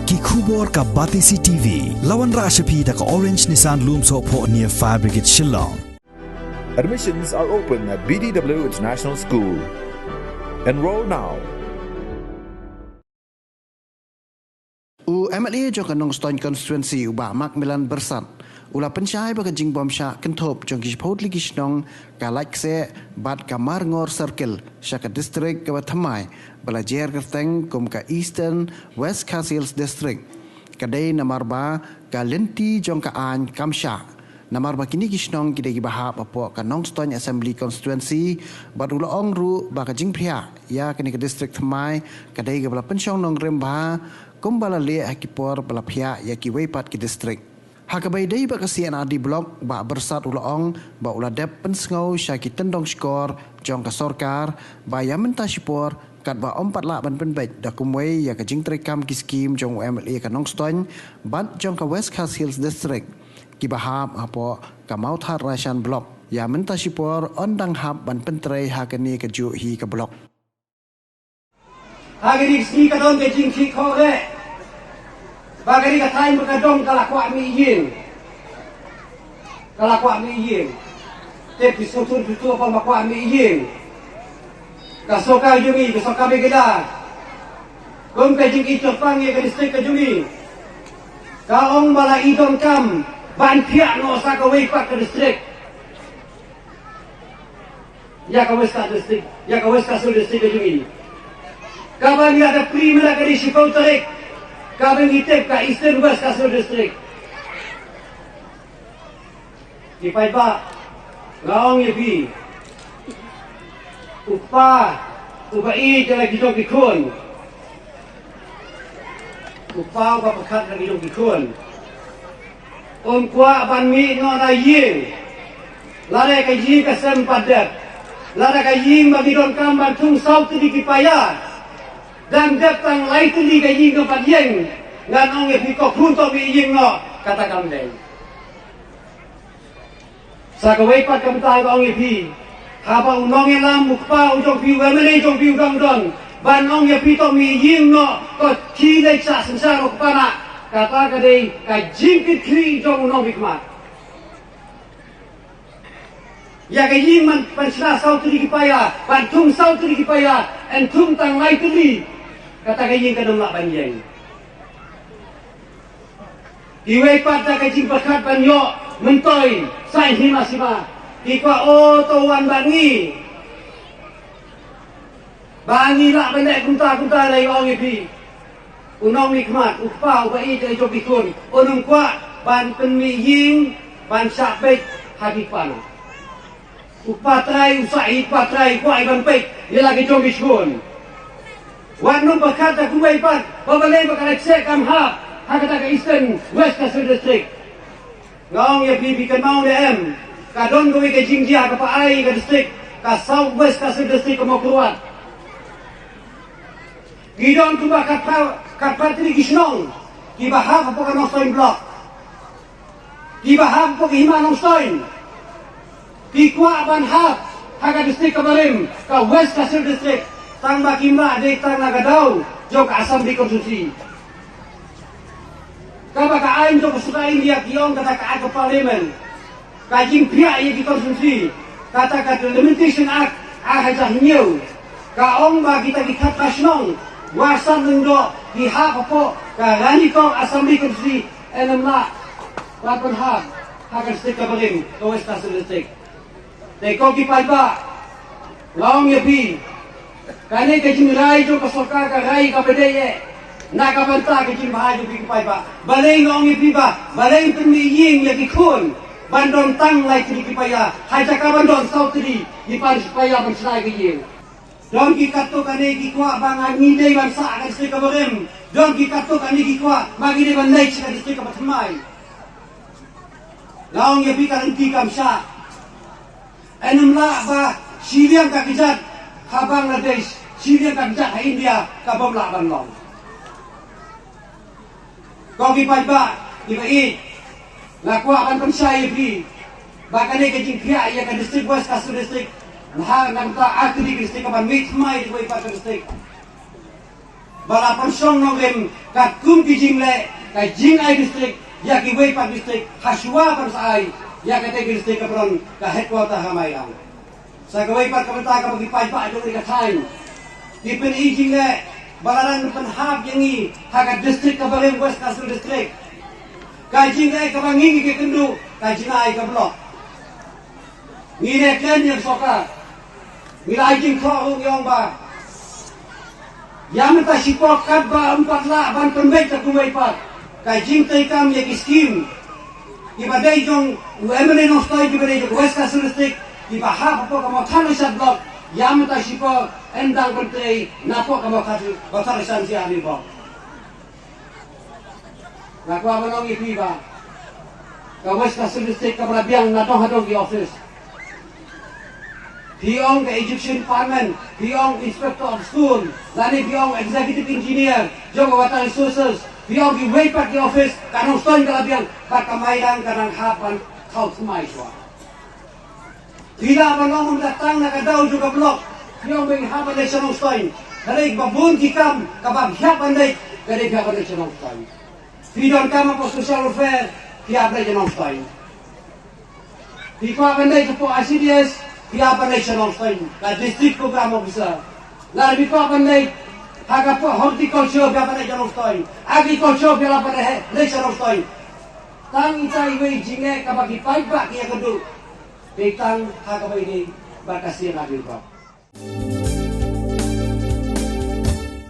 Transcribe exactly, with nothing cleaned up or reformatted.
Ki khubor ka Batesi T V. La wanrah sha phi da ka Orange Nissan Lumsohphoh near Fire Brigade Shillong. Admissions are open at B D W International School. Enroll now. U M L A jong ka Nongstoiñ Constituency, u Bah Macmillan Byrsat, u la pynshai ba ka jingbym shah kynthup jong ki shiphew tylli ki shnong ka Laitkaseh bad ka Marngor Circle sha ka district kaba thymmai ba la jer kyrteng kum ka Eastern West Khasi Hills District ka dei namar ba ka lynti jong ka aiñ kam shah. Namar ba kine ki shnong ki dei kiba hap hapoh ka Nongstoiñ Assembly Constituency, bad u la ong ruh ba ka jingphiah ïa kane ka district thymmai ka dei kaba la pynshong nongrim bha kumba la leh ha ki por ba la phiah ïa kiwei pat ki district. Ha kaba ïadei bad ka C and R D Block, Bah Byrsat u la ong ba u la dep pynsngew sha ki tyndong shkor jong ka sorkar ba ïa mynta shipor katba ym pat lah ban pynbeit da kumwei ïa ka jingtreikam ki skim jong u M L A ka Nongstoiñ bad jong ka West Khasi Hills District, kiba hap hapoh ka Mawthadraishan Block ïa mynta shipor yn dang hap ban pyntrei ha kane kajuh hi ka block. Ha kane ka sngi ka don ka jingkhih khohreh ba kane ka thaiñ ba ka dong ka la kwah mih ïing. Ka la kwah mih ïing. Tip ki sngewthuh sngewthuh ba ma kwah mih ïing. Ka sorkar jong ngi, ka sorkar Meghalaya, kum ka jingïeit kyrpang ïa ka district ka jong ngi, ka ong ba la i donkam ban phiah noh sa kawei pat ka district. Ïa ka West Khasi District, ïa ka West Khasi District ka jong ngi. Kaba ngi la da plie mynta ka dei shiphew tarik, kaba ngi tip ka Eastern West Khasi District. Ki paidbah, nga ong ïa phi, u kpa uba ïeit ïa la ki jong ki khun, u kpa uba pyrkhat ïa la ki jong ki khun, um kwah ban mih noh na ïing. Lada ka ïing ka sem pat dep, lada ka ïing ba ngi donkam ban thung saw tylli ki paia, dang dep tang lai tylli ka ïing ka pat ïeng, ngan ong ïa phi, ko khun, to mih ïing noh, kata kam dei. Sa kawei pat ka bynta nga ong ïa phi, haba u nongïalam u kpa u jong phi, u M L A jong phi u dang don ban ong ïa phi to mih ïing noh, to khie leit sha synshar u kpa na, kata ka dei ka jingkitkhlieh jong u nongmihkhmat. Ïa ka ïing ban, ban shna saw tylli ki paia, ban thung saw tylli ki paia, yn thung tang lai tylli, kata ka ïing kan ym lah ban ïeng. Iwei pat da ka jingpyrkhat ban ïoh myntoi saiñ hima sima, ki kwah, o, to wan bad ngi ba ngi lah ban leh kumta kumta. Lei, ong ïa phi, u nongmihkhmat, u kpa uba ïeit ïa la ki jong ki khun, un ym kwah ban pynmih ïing ban shah peit ha ki kpa na. U kpa trai, u sah ïa ki kpa trai, u kwah ban peit ïa la ki jong ki khun. Wat nym pyrkhat da kumwei pat ba balei ba ka Laitkaseh kam hap ha kata ka Eastern West Khasi District. Nga ong ïa phi, phi kynmaw ne em, ka don kawei ka jingjia kaba ai ka district, ka South West Khasi District, ka Mawkyrwat. Ngi don kumba khatphra, khatphra tylli ki shnong kiba hap hapoh ka Nongstoiñ Block, kiba hap hapoh ka hima Nongstoiñ, ki kwah ban hap ha ka district kaba rim, ka West Khasi Hills District, tangba kim lah dei tang na ka daw jong ka Assembly Constituency. Kaba ka aiñ jong ka sorkar India ki ong kata ka Act of Parliament, ka jingphiah ïa ki constituency, kata ka Delimitation Act ar hajar hynñiew, ka ong ba kita ki khatphra shnong West Khasi Hills District ki hap hapoh ka Ranikong Assembly Constituency, yn ym lah ban pynhap ha ka district kaba rim, ka West Khasi Hills District. Te ko ki paidbah, nga ong ïa phi, kane ka jingrai jong ka sorkar ka rai kaba dei eh, na ka bynta ka jingbha jong phi ki paidbah. Balei, nga ong ïa phi, ba balei pynmih ïing ïa ki khun ban don tang lai tylli ki paia, ha jaka ban don saw tylli ki paia ban shna ïa ka ïing. Don ki katto katne ki kwah ba ngi dei ban sah ha ka district kaba rim. Don ki katto katne ki kwah ba ngi dei ban leit sha ka district kaba thymmai. Nga ong ïa phi, ka lynti kam shah. Yn ym lah ba shiliang ka kjat ha Bangladesh, shiliang ka kjat ha India ka bym lah ban long. Ko ki paidbah kiba ïeit, nga kwah ban pynshai ïa phi ba kane ka jingphiah ïa ka district West Khasi District, na ha, na ka bynta ar tylli ki district, kaban mih thymmai da kawei pat ka district. ba la pynshong nongrim katkum ki jingleh ka jingai district ïa kiwei pat district, ha shuwa ban sa ai ïa kata ka district ka pynlong ka headquarter ha Mairang. Sa kawei pat ka bynta kaba ki paidbah jong ngi ka thaiñ, ki pyni jingleh ba la dang pynhap ïa ngi ha ka district kaba rim, West Khasi Hills District. Ka jingleh kaba ngi ngi kynduh ka jingai ka block. Ngi ne kren ïa ka sorkar, ngi la ai jingkyrpad ruh, ngi ong ba ïa mynta shipor katba ym pat lah ban pynbeit ka kumwei pat ka jingtreikam ïa ki skim kiba dei jong u M L A Nongstoiñ, kiba dei jong West Khasi Hills District, kiba hap hapoh ka Mawthadraishan Block. Ïa mynta shipor ym dang pyntrei napoh ka Mawthadraishan, Mawthadraishan Block. Nga kwah ban ong ïa phi ba ka West Khasi Hills District kaba la biang na dong ha dong ki office. Phi ong ka Education Department, phi ong Inspector of School, lane phi ong Executive Engineer jong ka Water Resources, phi ong kiwei pat ki office, ka Nongstoiñ ka la biang, bad ka Mairang ka dang hap ban thaw thymmai shuwa. Phi lah ban ong mynta tang na ka daw jong ka block, phi ong ba ngi hap ban leit sha Nongstoiñ. Hynrei ba bun ki kam kaba phi hap ban leit, ka dei phi hap ban leit sha Nongstoiñ. Phi donkam hapoh social welfare, phi hap leit sha Nongstoiñ. Phi kwah ban leit hapoh I C D S, phi hap ban leit sha Nongstoiñ, ka District Program Officer. Lada phi kwah ban leit ha ka hapoh horticulture, phi hap ban leit sha Nongstoiñ. Agriculture, phi hap ban leit sha Nongstoiñ. Tang ita iwei i jingleh kaba ki paidbah ki ïakynduh, dei tang ha kaba ïadei bad ka C&RD Block.